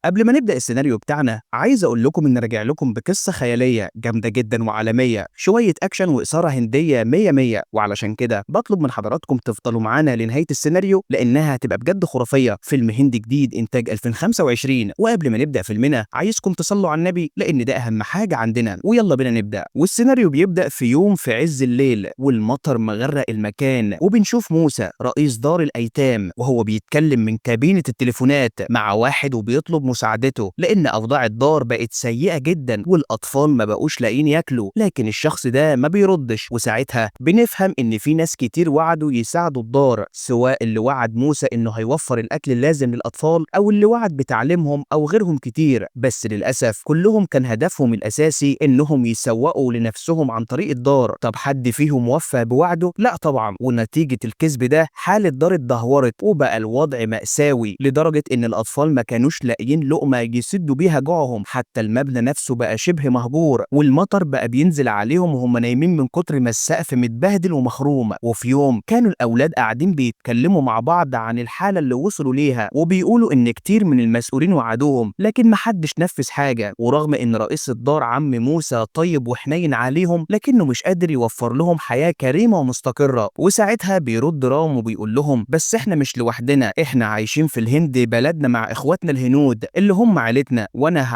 قبل ما نبدأ السيناريو بتاعنا عايز أقول لكم إن راجع لكم بقصة خيالية جامدة جدا وعالمية، شوية أكشن وإثارة هندية 100 100. وعلشان كده بطلب من حضراتكم تفضلوا معانا لنهاية السيناريو لأنها هتبقى بجد خرافية. فيلم هندي جديد إنتاج 2025. وقبل ما نبدأ فيلمنا عايزكم تصلوا على النبي لأن ده أهم حاجة عندنا، ويلا بينا نبدأ. والسيناريو بيبدأ في يوم في عز الليل والمطر مغرق المكان، وبنشوف موسى رئيس دار الأيتام وهو بيتكلم من كابينة التليفونات مع واحد وبيطلب مساعدته لأن أوضاع الدار بقت سيئة جدا والأطفال ما بقوش لاقيين ياكلوا، لكن الشخص ده ما بيردش. وساعتها بنفهم إن في ناس كتير وعدوا يساعدوا الدار، سواء اللي وعد موسى إنه هيوفر الأكل اللازم للأطفال أو اللي وعد بتعليمهم أو غيرهم كتير، بس للأسف كلهم كان هدفهم الأساسي إنهم يسوقوا لنفسهم عن طريق الدار. طب حد فيهم وفى بوعده؟ لا طبعا. ونتيجة الكذب ده حالة الدار اتدهورت وبقى الوضع مأساوي لدرجة إن الأطفال ما كانوش لاقيين لقمة يسدوا بيها جوعهم، حتى المبنى نفسه بقى شبه مهجور والمطر بقى بينزل عليهم وهم نايمين من كتر ما السقف متبهدل ومخروم. وفي يوم كانوا الأولاد قاعدين بيتكلموا مع بعض عن الحالة اللي وصلوا ليها، وبيقولوا إن كتير من المسؤولين وعدوهم لكن محدش نفذ حاجة، ورغم إن رئيس الدار عم موسى طيب وحنين عليهم لكنه مش قادر يوفر لهم حياة كريمة ومستقرة. وساعتها بيرد رام وبيقول لهم بس احنا مش لوحدنا، احنا عايشين في الهند بلدنا مع اخواتنا الهنود اللي هم عيلتنا، وانا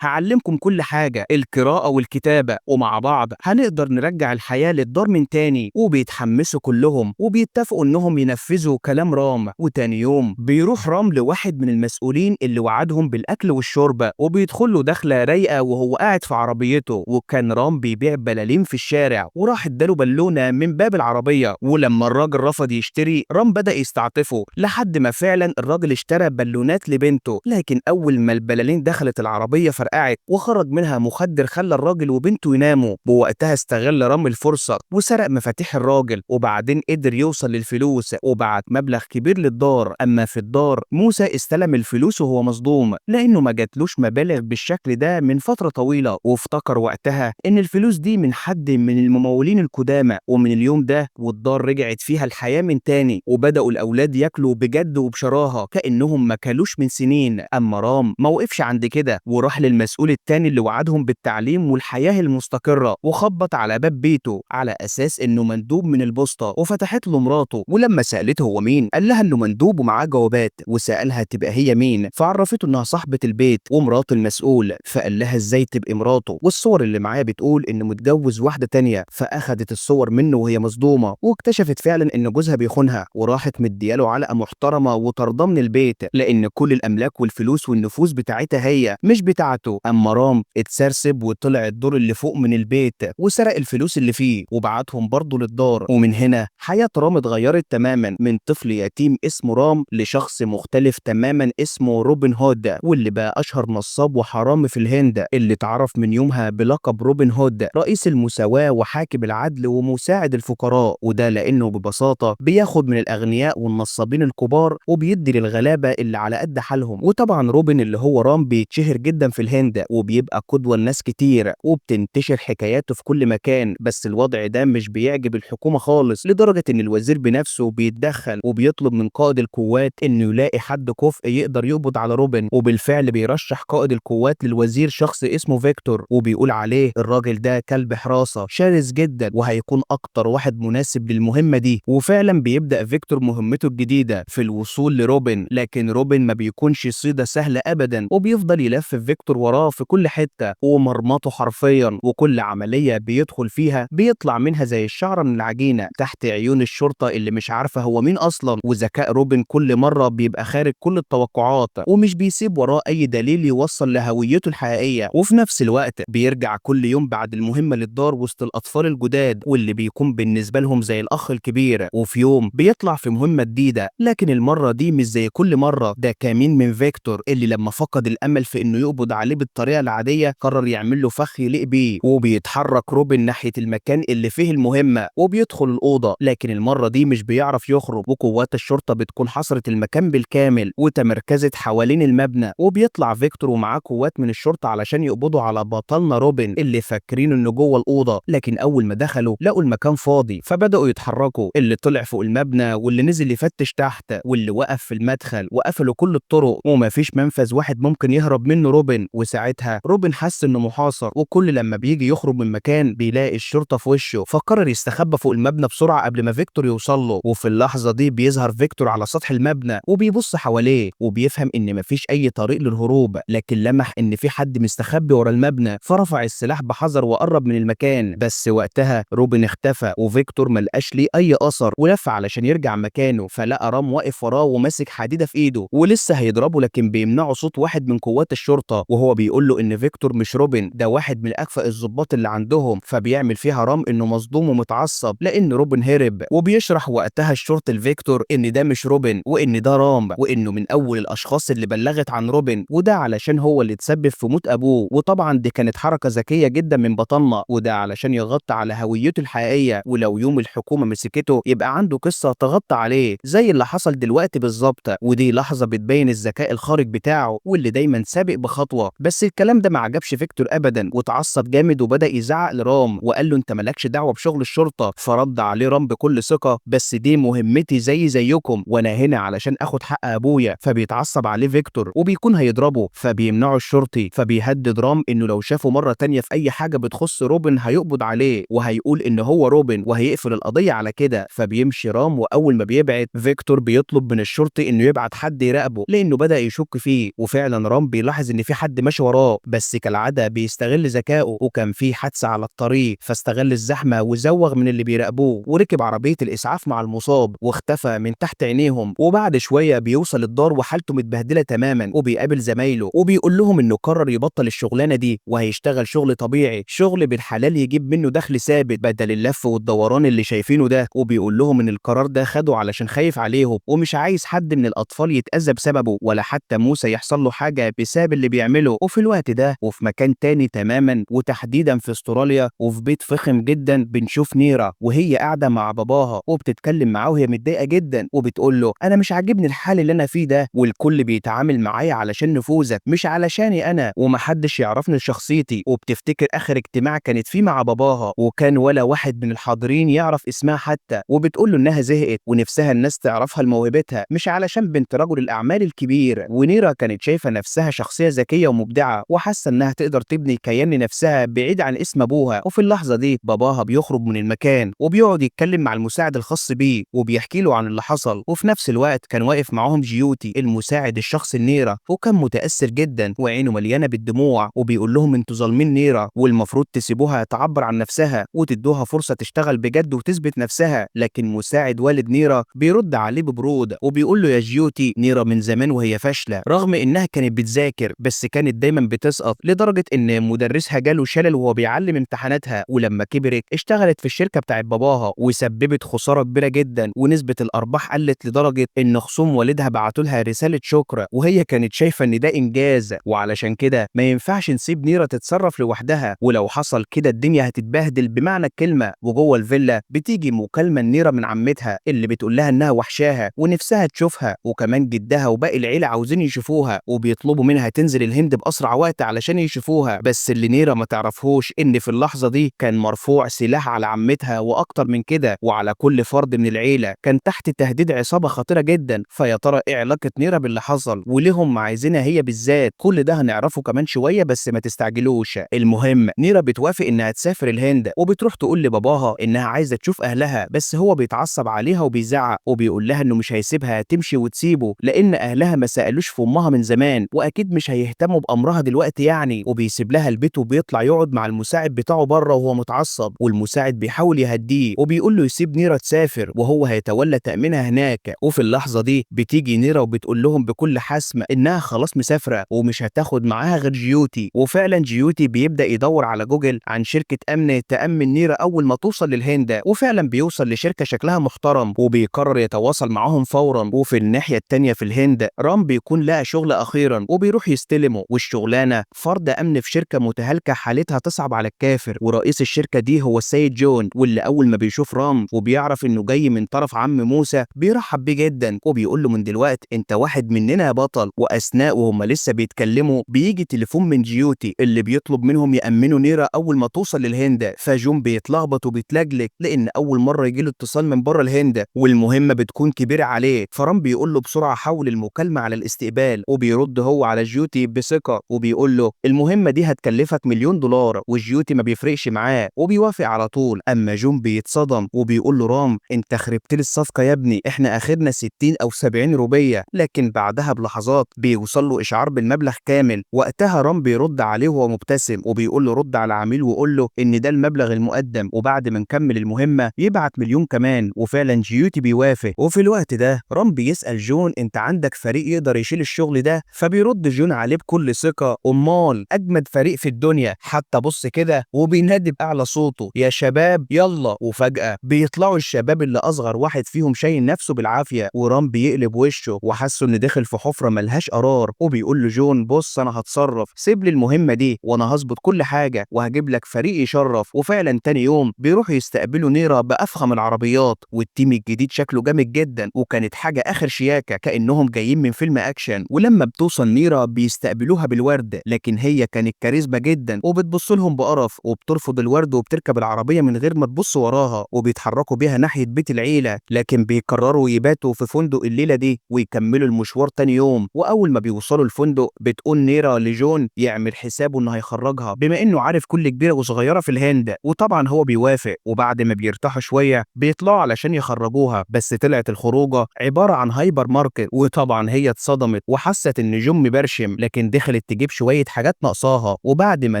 هعلمكم كل حاجة، القراءة والكتابة، ومع بعض هنقدر نرجع الحياة للدار من تاني. وبيتحمسوا كلهم وبيتفقوا انهم ينفذوا كلام رام. وتاني يوم بيروح رام لواحد من المسؤولين اللي وعدهم بالاكل والشرب، وبيدخل له دخلة رايقة وهو قاعد في عربيته، وكان رام بيبيع بلالين في الشارع، وراح اداله بالونة من باب العربية. ولما الراجل رفض يشتري رام بدأ يستعطفه لحد ما فعلا الراجل اشترى بالونات لبنته، لكن اول ما البلالين دخلت العربية فرقعت وخرج منها مخدر خلى الراجل وبنته يناموا. ووقتها استغل رام الفرصة وسرق مفاتيح الراجل، وبعدين قدر يوصل للفلوس وبعت مبلغ كبير للدار. اما في الدار موسى استلم الفلوس وهو مصدوم لانه ما جاتلوش مبالغ بالشكل ده من فترة طويلة، وافتكر وقتها ان الفلوس دي من حد من الممولين القدامى. ومن اليوم ده والدار رجعت فيها الحياة من تاني، وبدأوا الأولاد ياكلوا بجد وبشراهة كأنهم ما كلوش من سنين. أما رام ما وقفش عند كده وراح للمسؤول التاني اللي وعدهم بالتعليم والحياة المستقرة، وخبط على باب بيته على أساس إنه مندوب من البوسطة، وفتحت له مراته. ولما سألته هو مين قال لها إنه مندوب ومعاه جوابات، وسألها تبقى هي مين، فعرفته إنها صاحبة البيت ومرات المسؤول، فقال لها إزاي تبقي مراته والصور اللي معاه بتقول إنه متجوز واحدة تانية. فأخدت الصور منه وهي مصدومة، واكتشفت فعلا إن جوزها بيخونها، وراحت مدياله علقة محترمة وطرداه من البيت لأن كل الأملاك والفلوس والنفوذ بتاعتها هي مش بتاعته. أما رام اتسرسب وطلع الدور اللي فوق من البيت وسرق الفلوس اللي فيه وبعتهم برضه للدار. ومن هنا حياة رام اتغيرت تماما، من طفل يتيم اسمه رام لشخص مختلف تماما اسمه روبن هود، واللي بقى أشهر نصاب وحرامي في الهند، اللي اتعرف من يومها بلقب روبن هود، رئيس المساواة وحاكم العدل ومساعد الفقراء. وده لأنه ببساطة بياخد من الأغنياء والنصابين الكبار وبيدي للغلابة اللي على قد حالهم. وطبعا روبن اللي هو رام بيتشهر جدا في الهند وبيبقى قدوة لناس كتير، وبتنتشر حكاياته في كل مكان. بس الوضع ده مش بيعجب الحكومة خالص، لدرجة إن الوزير بنفسه بيتدخل وبيطلب من قائد القوات إنه يلاقي حد كفء يقدر يقبض على روبن. وبالفعل بيرشح قائد القوات للوزير شخص اسمه فيكتور، وبيقول عليه الراجل ده كلب حراسة شرس جدا وهيكون أكتر واحد مناسب للمهمة دي. وفعلا بيبدأ فيكتور مهمته الجديدة في الوصول لروبن، لكن روبن ما بيكونش صيدة سهلة أبدا، وبيفضل يلف فيكتور وراه في كل حتة ومرمطه حرفيا، وكل عملية بيدخل فيها بيطلع منها زي الشعرة من العجينة تحت عيون الشرطة اللي مش عارفة هو مين أصلا. وذكاء روبن كل مرة بيبقى خارج كل التوقعات ومش بيسيب وراه أي دليل يوصل لهويته الحقيقية. وفي نفس الوقت بيرجع كل يوم بعد المهمة للدار وسط الأطفال الجداد واللي بيكون بالنسبة لهم زي الأخ الكبير. وفي يوم بيطلع في مهمة جديدة، لكن المرة دي مش زي كل مرة، ده كمين من فيكتور اللي لما فقد الأمل في إنه يقبض عليه بالطريقة العادية قرر يعمل له فخ يليق بيه. وبيتحرك روبن ناحية المكان اللي فيه المهمة وبيدخل الأوضة، لكن المرة دي مش بيعرف يخرج، وقوات الشرطة بتكون حصرت المكان بالكامل وتمركزت حوالين المبنى. وبيطلع فيكتور ومعاه قوات من الشرطة علشان يقبضوا على بطلنا روبن اللي فاكرين انه جوه الأوضة، لكن أول ما دخلوا لقوا المكان فاضي فبدأوا يتحركوا، اللي طلع فوق المبنى واللي نزل يفتش تحت واللي وقف في المدخل، وقفلوا كل الطرق ومفيش مفيش منفذ واحد ممكن يهرب منه روبن. وساعتها روبن حس انه محاصر، وكل لما بيجي يخرج من مكان بيلاقي الشرطة في وشه، فقرر يستخبى فوق المبنى بسرعة قبل ما فيكتور يوصل له. وفي اللحظة دي بيظهر فيكتور على سطح المبنى وبيبص حواليه وبيفهم ان مفيش اي طريق للهروب، لكن لمح ان في حد مستخبي ورا المبنى، فرفع السلاح بحذر وقرب من المكان. بس وقتها روبن اختفى وفيكتور ملقاش ليه اي اثر، ولف علشان يرجع مكانه فلقى رام واقف وراه وماسك حديده في ايده ولسه هيضربه، لكن بيمنعه صوت واحد من قوات الشرطة وهو بيقول له ان فيكتور مش روبن، ده واحد من اكفأ الضباط اللي عندهم. فبيعمل فيها رام انه مصدوم ومتعصب لان روبن هرب، وبيشرح وقتها الشرطي لفيكتور ان ده مش روبن وان ده رام، وانه من اول الاشخاص اللي بلغت عن روبن، وده علشان هو اللي تسبب في موت ابوه. وطبعا دي كانت حركة ذكية جدا من بطلنا، وده علشان يغطي على هويته الحقيقية، ولو يوم الحكومة مسكته يبقى عنده قصة تغطي عليه زي اللي حصل دلوقتي بالظبط. ودي لحظة بتبين الذكاء الخارق بتاعه واللي دايما سابق بخطوة. بس الكلام ده ما عجبش فيكتور ابدا، واتعصب جامد وبدا يزعق لرام وقال له انت مالكش دعوه بشغل الشرطة. فرد عليه رام بكل ثقة بس دي مهمتي زي زيكم، وانا هنا علشان اخد حق ابويا. فبيتعصب عليه فيكتور وبيكون هيضربه، فبيمنعه الشرطي، فبيهدد رام انه لو شافه مرة تانية في اي حاجة بتخص روبن هيقبض عليه وهيقول ان هو روبن وهيقفل القضية على كده. فبيمشي رام، واول ما بيبعد فيكتور بيطلب من الشرطي انه يبعت حد يراقبه لانه بدا يشك فيه. وفعلا رام بيلاحظ ان في حد ماشي وراه، بس كالعادة بيستغل ذكائه، وكان في حادثه على الطريق فاستغل الزحمة وزوغ من اللي بيراقبوه وركب عربية الاسعاف مع المصاب واختفى من تحت عينيهم. وبعد شوية بيوصل الدار وحالته متبهدله تماما، وبيقابل زمايله وبيقول لهم انه قرر يبطل الشغلانة دي وهيشتغل شغل طبيعي، شغل بالحلال يجيب منه دخل ثابت بدل اللف والدوران اللي شايفينه ده. وبيقول لهم ان القرار ده خده علشان خايف عليهم ومش عايز حد من الاطفال يتاذى بسببه ولا حتى موسى يحصل له حاجة بسبب اللي بيعمله. وفي الوقت ده وفي مكان تاني تماما وتحديدا في استراليا وفي بيت فخم جدا، بنشوف نيرة وهي قاعدة مع باباها وبتتكلم معاه وهي متضايقة جدا، وبتقول له انا مش عاجبني الحال اللي انا فيه ده، والكل بيتعامل معايا علشان نفوذك مش علشاني انا، ومحدش يعرفني شخصيتي. وبتفتكر اخر اجتماع كانت فيه مع باباها وكان ولا واحد من الحاضرين يعرف اسمها حتى، وبتقول له انها زهقت ونفسها الناس تعرفها لموهبتها مش علشان بنت رجل الاعمال الكبير. ونيرة كانت شايفه نفسها شخصية ذكية ومبدعه وحاسه انها تقدر تبني كيان لنفسها بعيد عن اسم ابوها. وفي اللحظة دي باباها بيخرج من المكان وبيقعد يتكلم مع المساعد الخاص بيه وبيحكي له عن اللي حصل. وفي نفس الوقت كان واقف معاهم جيوتي المساعد الشخصي لنيرة، وكان متاثر جدا وعينه مليانة بالدموع، وبيقول لهم انتوا ظالمين نيرة والمفروض تسيبوها تعبر عن نفسها وتدوها فرصة تشتغل بجد وتثبت نفسها. لكن مساعد والد نيرة بيرد عليه ببرود وبيقول له يا جيوتي، نيرة من زمان وهي فاشلة رغم انها كانت بتذاكر، بس كانت دايما بتسقط لدرجة ان مدرسها جاله شلل وهو بيعلم امتحاناتها، ولما كبرت اشتغلت في الشركة بتاعت باباها وسببت خسارة كبيرة جدا، ونسبه الارباح قلت لدرجة ان خصوم والدها بعتوا لها رسالة شكر، وهي كانت شايفه ان ده انجاز، وعلشان كده ما ينفعش نسيب نيرة تتصرف لوحدها، ولو حصل كده الدنيا هتتبهدل بمعنى الكلمة. وجوه الفيلا بتيجي مكالمة لنيرة من عمتها اللي بتقول لها انها وحشاها ونفسها تشوفها، وكمان جدها وباقي العيلة عاوزين يشوفوها وبيطلبوا منها تنزل الهند باسرع وقت علشان يشوفوها. بس اللي نيرة ما تعرفهوش ان في اللحظة دي كان مرفوع سلاح على عمتها واكتر من كده، وعلى كل فرد من العيلة كان تحت تهديد عصابة خطيرة جدا. فيا ترى ايه علاقة نيرة باللي حصل وليه هم عايزينها هي بالذات؟ كل ده هنعرفه كمان شوية بس ما تستعجلوش. المهم نيرة بتوافق انها تسافر الهند وبتروح تقول لباباها انها عايزه تشوف اهلها، بس هو بيتعصب عليها وبيزعق وبيقول لها انه مش هيسيبها تمشي وتسيبه لان اهلها ما سالوش في امها من زمان واكيد مش هيهتموا بامرها دلوقتي يعني. وبيسيب لها البيت وبيطلع يقعد مع المساعد بتاعه بره وهو متعصب، والمساعد بيحاول يهديه وبيقول له يسيب نيرة تسافر وهو هيتولى تأمينها هناك. وفي اللحظة دي بتيجي نيرة وبتقول لهم بكل حسم انها خلاص مسافرة ومش هتاخد معاها غير جيوتي. وفعلا جيوتي بيبدأ يدور على جوجل عن شركة امن تأمن نيرة اول ما توصل للهند، وفعلا بيوصل لشركة شكلها محترم وبيقرر يتواصل معاهم فورا. وفي الناحية التانية في الهند رام بيكون لقى شغل اخيرا وبيروح يستلمه، والشغلانة فرد امن في شركة متهالكة حالتها تصعب على الكافر، ورئيس الشركة دي هو السيد جون، واللي اول ما بيشوف رام وبيعرف انه جاي من طرف عم موسى بيرحب بيه جدا وبيقول له من دلوقتي انت واحد مننا يا بطل. واثناء وهم لسه بيتكلموا بيجي تليفون من جيوتي اللي بيطلب منهم يأمنوا نيرة اول ما توصل للهند، فجون بيتلخبط وبيتلجلج لان اول مرة يجي له اتصال من بره الهند والمهمه بتكون كبيرة عليه. فرام بيقول له بسرعة حول المكالمة على الاستقبال البال. وبيرد هو على جيوتي بثقة وبيقول له المهمة دي هتكلفك $1,000,000، وجيوتي ما بيفرقش معاه وبيوافق على طول. اما جون بيتصدم وبيقول له رام انت خربت لي الصفقة يا ابني، احنا اخرنا 60 او 70 روبية. لكن بعدها بلحظات بيوصل له اشعار بالمبلغ كامل. وقتها رام بيرد عليه وهو مبتسم وبيقول له رد على العميل وقول له ان ده المبلغ المقدم، وبعد ما نكمل المهمة يبعت 1,000,000 كمان. وفعلا جيوتي بيوافق. وفي الوقت ده رام بيسأل جون انت عندك فريق يقدر يشيل الشغل ده؟ فبيرد جون عليه بكل ثقة امال اجمد فريق في الدنيا، حتى بص كده، وبينادي باعلى صوته يا شباب يلا. وفجأة بيطلعوا الشباب اللي اصغر واحد فيهم شايل نفسه بالعافية، ورام بيقلب وشه وحاسه ان دخل في حفرة ملهاش قرار، وبيقول لجون بص انا هتصرف، سيب لي المهمة دي وانا هظبط كل حاجة وهجيب لك فريق يشرف. وفعلا تاني يوم بيروحوا يستقبلوا نيرة بأفخم العربيات، وال team الجديد شكله جامد جدا وكانت حاجة آخر شياكة كأنهم جايين من فيلم أكشن. ولما بتوصل نيرة بيستقبلوها بالورد، لكن هي كانت كاريزما جدا وبتبص لهم بقرف وبترفض الورد وبتركب العربية من غير ما تبص وراها، وبيتحركوا بيها ناحية بيت العيلة. لكن بيقرروا يباتوا في فندق الليلة دي ويكملوا المشوار تاني يوم. وأول ما بيوصلوا الفندق بتقول نيرة لجون يعمل حسابه إنه هيخرجها بما إنه عارف كل كبيرة وصغيرة في الهند، وطبعا هو بيوافق. وبعد ما بيرتاحوا شوية بيطلعوا علشان يخرجوها، بس طلعت الخروجة عبارة عن هايبر ماركت، وطبعا هي اتصدمت وحست إن جون مبرشم، لكن دخلت تجيب شوية حاجات ناقصاها. وبعد ما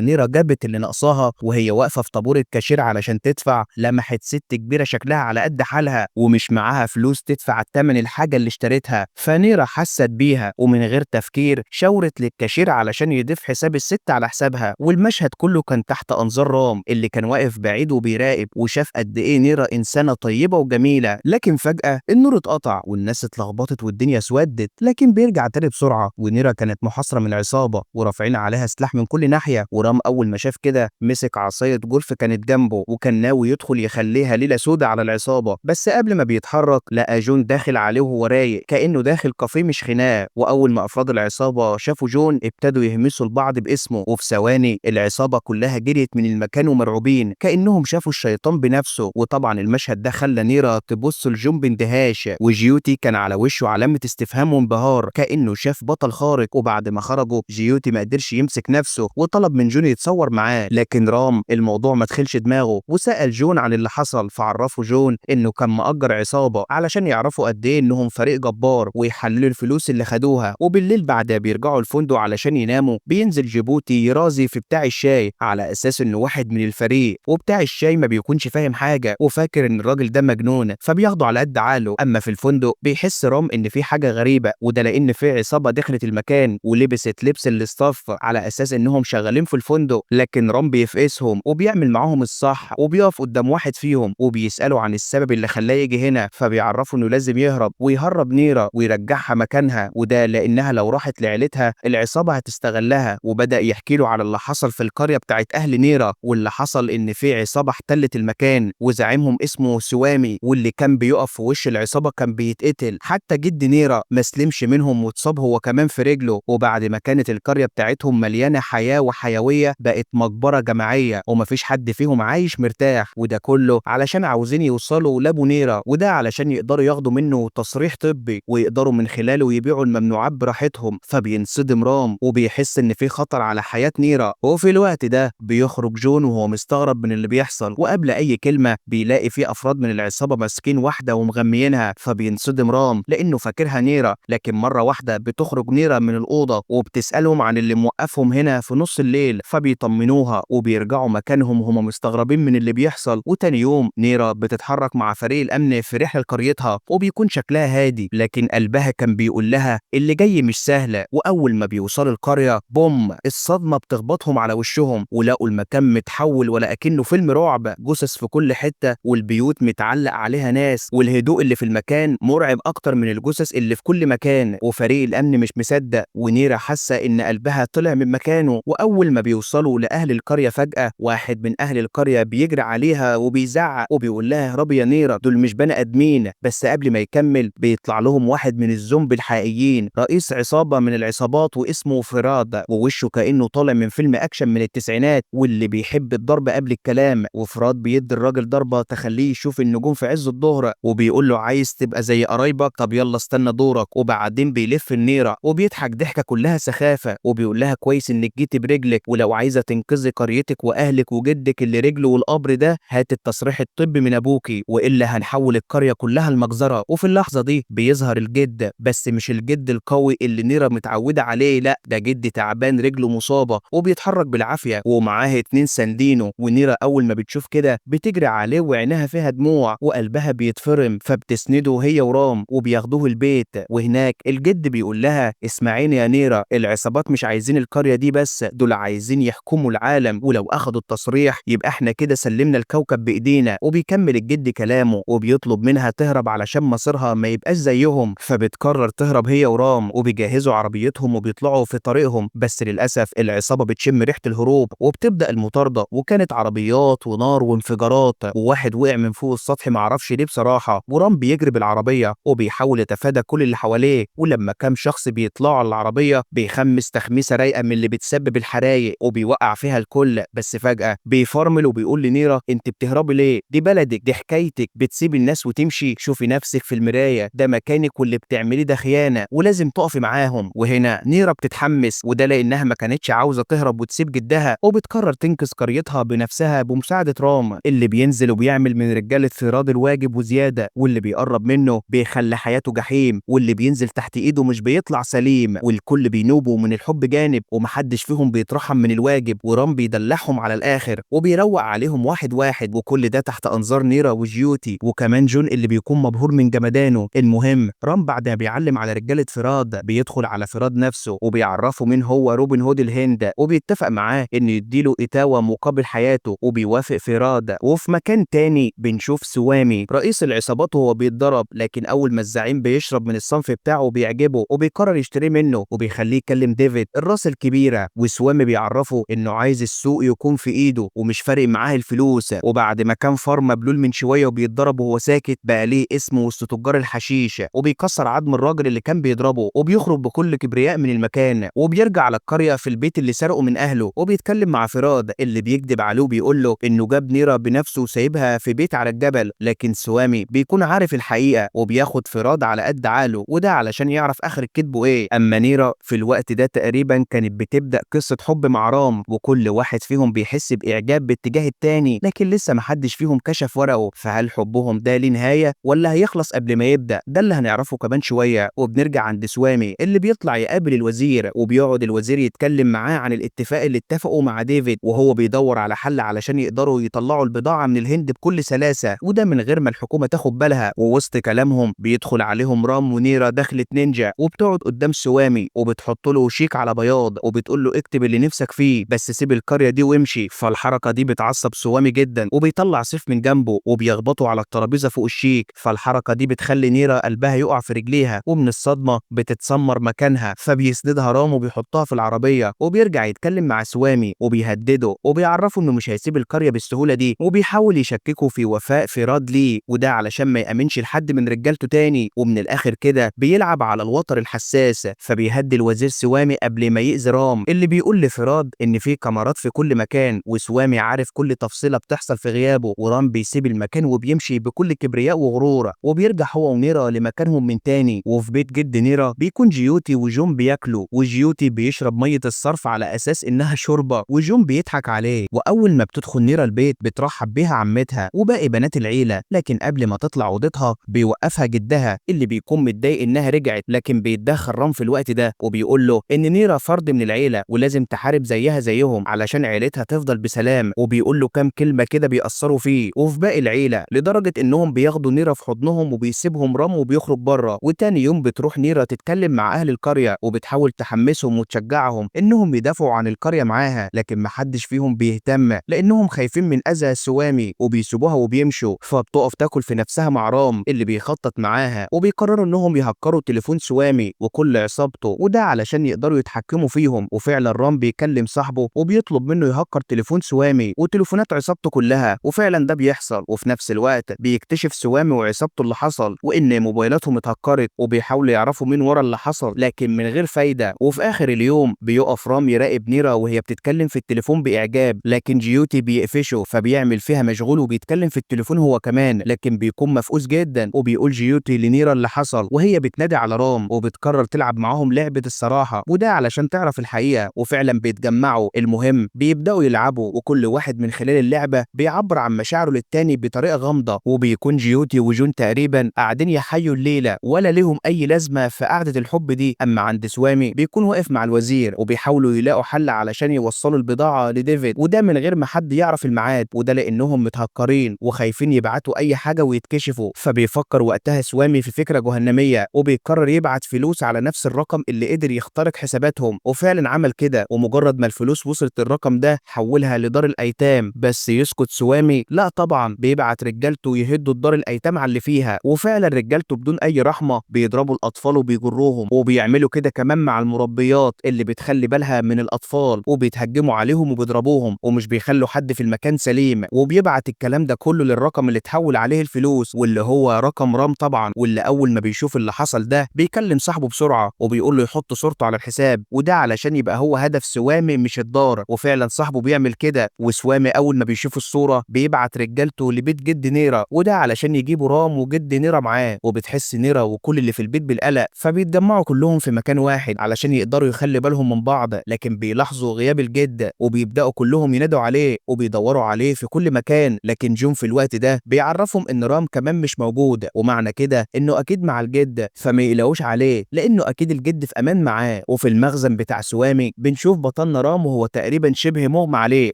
نيرة جابت اللي ناقصاها وهي واقفة في طابور الكاشير علشان تدفع، لمحت ست كبيرة شكلها على قد حالها ومش معاها فلوس تدفع الثمن الحاجة اللي اشتريتها، فنيرة حست بيها ومن غير تفكير شاورت للكاشير علشان يضيف حساب الست على حسابها. والمشهد كله كان تحت أنظار رام اللي كان واقف بعيد وبيراقب، وشاف قد إيه نيرة إنسانة طيبة وجميلة. لكن فجأة النور اتقطع والناس اتلخبطت والدنيا اسودت، لكن بيرجع تاني بسرعة. ونيرة كانت محاصرة من العصابة ورافعين عليها سلاح من كل ناحية. ورام أول ما شاف كده مسك عصاية جولف كانت جنبه وكان ناوي يدخل يخليها ليلة سودة على العصابة، بس قبل ما بيتحرك لقى جون داخل عليه وهو رايق كأنه داخل كافيه مش خناقة. وأول ما أفراد العصابة شافوا جون ابتدوا يهمسوا لبعض باسمه، وفي ثواني العصابة كلها جريت من المكان ومرعوبين كأنهم شافوا الشيطان بنفسه. وطبعا المشهد ده خلى نيرة تبص لجون باندهاش، وجيوتي كان على وشه علامة استفهام وانبهار كأنه شاف بطل خارق. وبعد ما خرجوا جيوتي ما قدرش يمسك نفسه وطلب من جون يتصور معاه، لكن رام الموضوع ما دخلش دماغه وسأل جون عن اللي حصل، فعرفه جون انه كان مأجر عصابة علشان يعرفوا قد ايه انهم فريق جبار ويحللوا الفلوس اللي خدوها. وبالليل بعد بيرجعوا الفندق علشان يناموا بينزل جيبوتي يرازي في بتاع الشاي على اساس انه واحد من الفريق، وبتاع الشاي ما بيكونش فاهم حاجة وفاكر ان الراجل ده مجنون فبياخده على قد عقله. اما في الفندق بيحس رام ان في حاجة غريبة، وده لان في عصابة دخلت المكان ولبست لبس ال staff على اساس انهم شغالين في الفندق، لكن رام بيفقسهم وبيعمل معاهم الصح وبيقف قدام واحد فيهم وبيسأله عن السبب اللي خلاه يجي هنا، فبيعرفوا انه لازم يهرب ويهرب نيرة ويرجعها مكانها، وده لانها لو راحت لعيلتها العصابة هتستغلها. وبدأ يحكي له على اللي حصل في القرية بتاعت اهل نيرة، واللي حصل ان في عصابة احتلت المكان وزعيمهم اسمه سوامي، واللي كان بيقف في وش العصابة كان بيتقتل، حتى جد نيرة ما سلمش منهم واتصاب هو كمان في رجله. وبعد ما كانت القرية بتاعتهم مليانة حياة وحيوية بقت مقبرة جماعية ومفيش حد فيهم عايش مرتاح، وده كله علشان عاوزين يوصلوا لابو نيرة، وده علشان يقدروا ياخدوا منه تصريح طبي ويقدروا من خلاله يبيعوا الممنوعات براحتهم. فبينصدم رام وبيحس ان في خطر على حياة نيرة. وفي الوقت ده بيخرج جون وهو مستغرب من اللي بيحصل، وقبل اي كلمة بيلاقي في افراد من العصابة ماسكين واحدة ومغميينها، فبينصدم رام لانه فاكرها نيرة. لكن مرة واحدة بتخرج نيرة من الأوضة وبتسألهم عن اللي موقفهم هنا في نص الليل، فبيطمنوها وبيرجعوا مكانهم وهم مستغربين من اللي بيحصل. وتاني يوم نيرة بتتحرك مع فريق الأمن في رحلة لقريتها، وبيكون شكلها هادي لكن قلبها كان بيقول لها اللي جاي مش سهلة. وأول ما بيوصلوا القرية بوم، الصدمة بتخبطهم على وشهم، ولقوا المكان متحول ولا أكنه فيلم رعب، جثث في كل حتة والبيوت متعلق عليها ناس، والهدوء اللي في المكان مرعب أكتر من الجثث اللي في كل مكان. وفريق الأمن مش مصدق، ونيرة حاسة إن قلبها طلع من مكانه. وأول ما بيوصلوا لأهل القرية فجأة واحد من أهل القرية بيجري عليها وبيزعق وبيقول لها اهربي يا نيرة، دول مش بني آدمين. بس قبل ما يكمل بيطلع لهم واحد من الزومبي الحقيقيين، رئيس عصابة من العصابات واسمه فراد، ووشه كأنه طالع من فيلم أكشن من التسعينات واللي بيحب الضرب قبل الكلام. وفراد بيدي الراجل ضربة تخليه يشوف النجوم في عز الظهر، وبيقول له عايز تبقى زي قرايبك؟ طب يلا استنى دورك. وبعدين بيلف بيغفل نيرة وبيضحك ضحكة كلها سخافة وبيقول لها كويس انك جيتي برجلك، ولو عايزة تنقذي قريتك واهلك وجدك اللي رجله والقبر ده هات التصريح الطبي من ابوكي، والا هنحول القرية كلها المجزرة. وفي اللحظة دي بيظهر الجد، بس مش الجد القوي اللي نيرة متعودة عليه، لا ده جد تعبان رجله مصابة وبيتحرك بالعافية ومعاه 2 ساندينه. ونيرة اول ما بتشوف كده بتجري عليه وعينها فيها دموع وقلبها بيتفرم، فبتسنده هي ورام وبياخدوه البيت. وهناك الجد بيقول لها اسمعيني يا نيرة، العصابات مش عايزين القرية دي بس، دول عايزين يحكموا العالم، ولو اخدوا التصريح يبقى احنا كده سلمنا الكوكب بايدينا. وبيكمل الجد كلامه وبيطلب منها تهرب علشان مصيرها ما يبقاش زيهم، فبتقرر تهرب هي ورام وبيجهزوا عربيتهم وبيطلعوا في طريقهم. بس للاسف العصابة بتشم ريحة الهروب وبتبدأ المطاردة، وكانت عربيات ونار وانفجارات، وواحد وقع من فوق السطح معرفش ليه بصراحة. ورام بيجري بالعربية وبيحاول يتفادى كل اللي حواليه، ولما كام شخص بيطلعوا على العربية بيخمس تخميسة رايقة من اللي بتسبب الحرايق وبيوقع فيها الكل. بس فجأة بيفرمل وبيقول لنيرة انت بتهربي ليه؟ دي بلدك، دي حكايتك، بتسيبي الناس وتمشي، شوفي نفسك في المراية، ده مكانك واللي بتعمليه ده خيانة ولازم تقفي معاهم. وهنا نيرة بتتحمس، وده لانها ما كانتش عاوزة تهرب وتسيب جدها، وبتقرر تنقذ قريتها بنفسها بمساعدة رام اللي بينزل وبيعمل من رجالة فيراد الواجب وزيادة، واللي بيقرب منه بيخلي حياته جحيم، واللي بينزل تحت ايده مش بيطلع سليم، والكل بينوبوا من الحب جانب ومحدش فيهم بيترحم من الواجب. ورام بيدلعهم على الاخر وبيروق عليهم واحد واحد، وكل ده تحت انظار نيرة وجيوتي وكمان جون اللي بيكون مبهور من جمدانه. المهم رام بعد ما بيعلم على رجالة فيراد بيدخل على فيراد نفسه وبيعرفه مين هو روبن هود الهند، وبيتفق معاه انه يديله اتاوة مقابل حياته، وبيوافق فيراد. وفي مكان تاني بنشوف سوامي رئيس العصابات وهو بيتضرب، لكن اول ما الزعيم بيشرب من الصنف بتاعه بيعجبه وبيقرر يشتريه منه وبيخليه يكلم ديفيد الراس الكبيرة. وسوامي بيعرفه انه عايز السوق يكون في ايده ومش فارق معاه الفلوس. وبعد ما كان فار مبلول من شوية وبيتضرب وهو ساكت بقى ليه اسمه وسط تجار الحشيش، وبيكسر عظم الراجل اللي كان بيضربه وبيخرج بكل كبرياء من المكان. وبيرجع على القرية في البيت اللي سرقه من اهله، وبيتكلم مع فيراد اللي بيكذب عليه وبيقول له انه جاب نيرة بنفسه وسايبها في بيت على الجبل، لكن سوامي بيكون عارف الحقيقة وبياخد فيراد على قد عقله، وده علشان يعرف اخر كذبه ايه. اما نيرة في الوقت ده تقريبا كانت بتبدأ قصة حب مع رام، وكل واحد فيهم بيحس باعجاب باتجاه التاني، لكن لسه محدش فيهم كشف ورقة، فهل حبهم ده ليه نهاية ولا هيخلص قبل ما يبدأ؟ ده اللي هنعرفه كمان شوية. وبنرجع عند سوامي اللي بيطلع يقابل الوزير، وبيقعد الوزير يتكلم معاه عن الاتفاق اللي اتفقوا مع ديفيد، وهو بيدور على حل علشان يقدروا يطلعوا البضاعة من الهند بكل سلاسة، وده من غير ما الحكومة تاخد بالها. ووسط كلامهم بيدخل عليهم رام ونيرة دخلة نينجا، وبتقعد قدام سوامي وبتحط له شيك على بياض وبتقول له اكتب اللي نفسك فيه بس سيب القرية دي وامشي. فالحركة دي بتعصب سوامي جدا وبيطلع سيف من جنبه وبيخبطه على الترابيزة فوق الشيك. فالحركة دي بتخلي نيرة قلبها يقع في رجليها، ومن الصدمة بتتسمر مكانها، فبيسندها رام وبيحطها في العربية. وبيرجع يتكلم مع سوامي وبيهدده وبيعرفه انه مش هيسيب القرية بالسهولة دي، وبيحاول يشككه في وفاء فيراد ليه، وده علشان ما يأمنش لحد من رجالته تاني. ومن الاخر كده بيلعب على الوتر الحساس، فبيهدي الوزير سوامي قبل ما يأذي رام اللي بيقول لفيراد ان في كاميرات في كل مكان وسوامي عارف كل تفصيلة بتحصل في غيابه. ورام بيسيب المكان وبيمشي بكل كبرياء وغرور، وبيرجع هو ونيرة لمكانهم من تاني. وفي بيت جد نيرة بيكون جيوتي وجون بياكلوا، وجيوتي بيشرب مية الصرف على اساس انها شوربة، وجون بيضحك عليه. واول ما بتدخل نيرة البيت بترحب بيها عمتها وباقي بنات العيلة، لكن قبل ما تطلع اوضتها بيوقفها جدها اللي بيكون متضايق انها رجعت، لكن بيتدخل رام في الوقت ده وبيقول له ان نيرة فرد من العيلة ولازم تحارب زيها زيهم علشان عيلتها تفضل بسلام، وبيقول له كام كلمة كده بيأثروا فيه وفي باقي العيلة، لدرجة انهم بياخدوا نيرة في حضنهم وبيسيبهم رام وبيخرج بره. وتاني يوم بتروح نيرة تتكلم مع اهل القرية وبتحاول تحمسهم وتشجعهم انهم يدافعوا عن القرية معاها، لكن محدش فيهم بيهتم لانهم خايفين من اذى سوامي وبيسيبوها وبيمشوا. فبتقف تاكل في نفسها مع رام اللي بيخطط معاها، وبيقرروا انهم يهكروا تليفون سوامي وكل عصابته، وده علشان يقدروا يتحكموا فيهم. وفعلا رام بيكلم صاحبه وبيطلب منه يهكر تليفون سوامي وتليفونات عصابته كلها، وفعلا ده بيحصل. وفي نفس الوقت بيكتشف سوامي وعصابته اللي حصل وان موبايلاتهم اتهكرت، وبيحاولوا يعرفوا مين ورا اللي حصل لكن من غير فايده. وفي اخر اليوم بيقف رام يراقب نيرة وهي بتتكلم في التليفون باعجاب، لكن جيوتي بيقفشه فبيعمل فيها مشغول وبيتكلم في التليفون هو كمان، لكن بيكون مفقوس جدا. وبيقول جيوتي لنيرة اللي حصل وهي بتنادي على رام، وبتقرر تلعب معاهم لعبة الصراحة، وده علشان تعرف الحقيقة. وفعلا بيتجمعوا. المهم بيبدأوا يلعبوا، وكل واحد من خلال اللعبة بيعبر عن مشاعره للتاني بطريقة غامضة. وبيكون جيوتي وجون تقريبا قاعدين يحيوا الليلة ولا ليهم أي لازمة في قعدة الحب دي. أما عند سوامي بيكون واقف مع الوزير وبيحاولوا يلاقوا حل علشان يوصلوا البضاعة لديفيد، وده من غير ما حد يعرف الميعاد، وده لأنهم متهكرين وخايفين يبعتوا أي حاجة ويتكشفوا. فبيفكر وقتها سوامي في فكرة جهنمية، وبيقرر يبعت فلوس على نفس الرقم اللي قدر يخترق حساباتهم، وفعلا عمل كده. ومجرد ما الفلوس وصلت الرقم ده حولها لدار الأيتام. بس يسكت سوامي؟ لا طبعا، بيبعت رجالته يهدوا الدار الأيتام على اللي فيها، وفعلا رجالته بدون أي رحمة بيضربوا الأطفال وبيجروهم، وبيعملوا كده كمان مع المربيات اللي بتخلي بالها من الأطفال، وبيتهجموا عليهم وبيضربوهم ومش بيخلوا حد في المكان سليم. وبيبعت الكلام ده كله للرقم اللي اتحول عليه الفلوس، واللي هو رقم رام طبعا، واللي أول ما بيشوف اللي حصل ده بيكلم صاحبه بسرعة وبيقول له يحط صورته على الحساب، وده علشان يبقى هو هدف سوامي مش الدار. وفعلا صاحبه بيعمل كده، وسوامي أول ما بيشوف الصورة بيبعت رجالته لبيت جد نيرة، وده علشان يجيبوا رام وجد نيرة معاه. وبتحس نيرة وكل اللي في البيت بالقلق، فبيتجمعوا كلهم في مكان واحد علشان يقدروا يخلي بالهم من بعض، لكن بيلاحظوا غياب الجد وبيبدأوا كلهم ينادوا عليه وبيدوروا عليه في كل مكان. لكن جون في الوقت ده بيعرفهم ان رام كمان مش موجود، ومعنى كده انه اكيد مع الجد، فما يقلقوش عليه لانه اكيد الجد في امان معاه. وفي المخزن بتاع سوامي بنشوف بطلنا رام وهو تقريبا شبه مغمى عليه،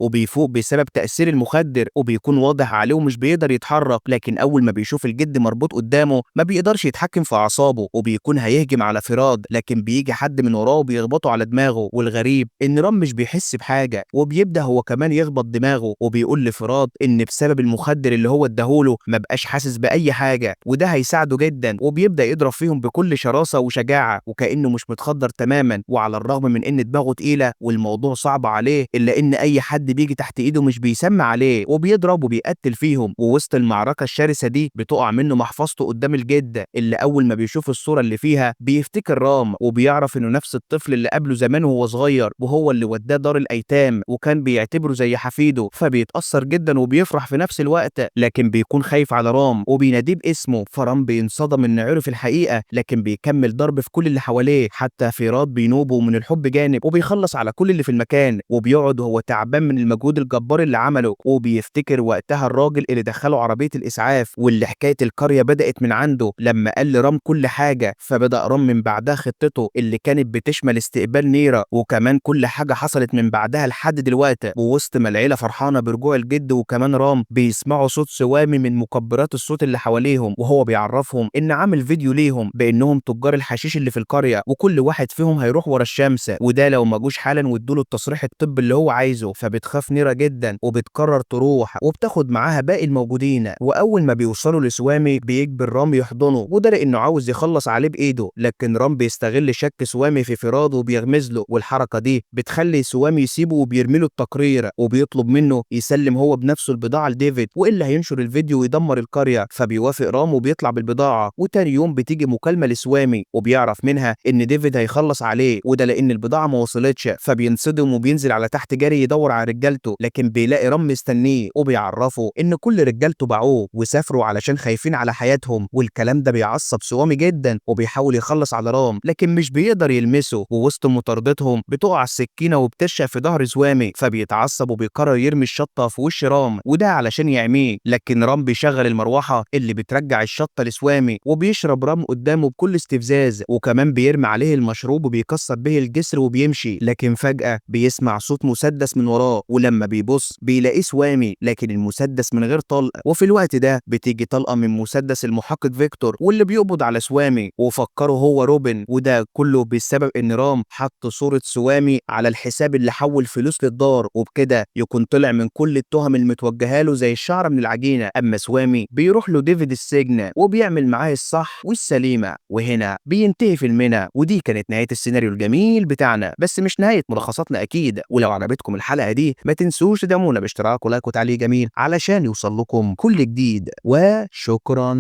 وبيفوق بسبب تأثير المخدر، وبيكون واضح عليه ومش بيقدر يتحرك. لكن اول ما بيشوف الجد مربوط قدامه ما بيقدرش يتحكم في اعصابه، وبيكون هيهجم على فراد، لكن بيجي حد من وراه وبيخبطه على دماغه. والغريب ان رام مش بيحس بحاجة، وبيبدا هو كمان يخبط دماغه، وبيقول لفراد ان بسبب المخدر اللي هو اداهوله ما بقاش حاسس باي حاجة، وده هيساعده جدا. وبيبدا يضرب فيهم بكل شراسة وشجاعة وكانه مش متخدر تماما. وعلى الرغم من ان دماغه تقيلة والموضوع صعب عليه، الا ان اي حد بيجي تحت ايده مش بيسمع عليه، وبيضرب وبيقتل فيهم. ووسط المعركة الشرسة دي بتقع منه محفظته قدام الجد، اللي اول ما بيشوف الصورة اللي فيها بيفتكر رام، وبيعرف انه نفس الطفل اللي قابله زمان وهو صغير، وهو اللي وداه دار الايتام وكان بيعتبره زي حفيده. فبيتاثر جدا وبيفرح في نفس الوقت، لكن بيكون خايف على رام وبيناديه باسمه. فرام بينصدم ان عرف الحقيقة، لكن بيكمل ضرب في كل اللي حواليه، حتى فيراد بينوبه من الحب جانب، وبيخلص على كل اللي في المكان. وبيقعد وهو تعبان من المجهود الجبار اللي عمله، وبيفتكر وقتها الراجل اللي دخله عربية الاسعاف واللي حكاية القرية بدات من عنده لما قال لرام كل حاجة. فبدا رام من بعدها خطته اللي كانت بتشمل استقبال نيرة، وكمان كل حاجة حصلت من بعدها لحد دلوقتي. ووسط ما العيلة فرحانة برجوع الجد وكمان رام، بيسمعوا صوت سوامي من مكبرات الصوت اللي حواليهم، وهو بيعرفهم ان عامل فيديو ليهم بانهم تجار الحشيش اللي في القرية، وكل واحد فيهم هيروح ورا الشمس، وده لو ما جوش حالا وادوا له التصريح الطبي اللي هو عايزه. فبتخاف نيرة جدا وبتقرر تروح، وبتاخد معاها باقي الموجودين. واول ما بيوصلوا لسوامي بيجبر رام يحضنه، وده لانه عاوز يخلص عليه بايده. لكن رام بيستغل شك سوامي في فراده وبيغمز له، والحركة دي بتخلي سوامي يسيبه وبيرمي له التقرير، وبيطلب منه يسلم هو بنفسه البضاعة لديفيد، والا هينشر الفيديو ويدمر القرية. فبيوافق رام وبيطلع بالبضاعه. وتاني يوم بتيجي مكالمة لسوامي، وبيعرف منها ان ديفيد هيخلص عليه، وده لان البضاعة ما وصلتش. فبينصدم وبينزل على تحت جري يدور على رجالته، لكن بيلاقي رام مستنيه وبيعرفه ان كل رجالته باعوه وسافروا علشان خايفين على حياتهم. والكلام ده بيعصب سوامي جدا، وبيحاول يخلص على رام لكن مش بيقدر يلمسه. ووسط مطاردتهم بتقع السكينة وبترشق في ظهر سوامي، فبيتعصب وبيقرر يرمي الشطه في وش رام، وده علشان يعميه. لكن رام بيشغل المروحة اللي بترجع الشطه لسوامي، وبيشرب رام قدامه بكل استفزاز، وكمان بيرمي عليه المشروب وبيكسر به الجسر وبيمشي. لكن فجأة بيسمع صوت مسدس من وراه، ولما بيبص بيلاقيه سوامي، لكن المسدس من غير طلق. وفي الوقت ده بتيجي طلقة من مسدس المحقق فيكتور، واللي بيقبض على سوامي وفكره هو روبن، وده كله بسبب ان رام حط صورة سوامي على الحساب اللي حول فلوس للدار، وبكده يكون طلع من كل التهم المتوجهه له زي الشعرة من العجينة. اما سوامي بيروح له ديفيد السجن وبيعمل معاه الصح والسليمة، وهنا بينتهي فيلمنا. ودي كانت نهاية السيناريو الجميل بتاعنا، بس مش نهاية ملخصاتنا اكيد. ولو عجبتكم الحلقة دي ما تنسوش تدعمونا باشتراك و like وتعليق جميل علشان يوصل لكم كل جديد، وشكرا.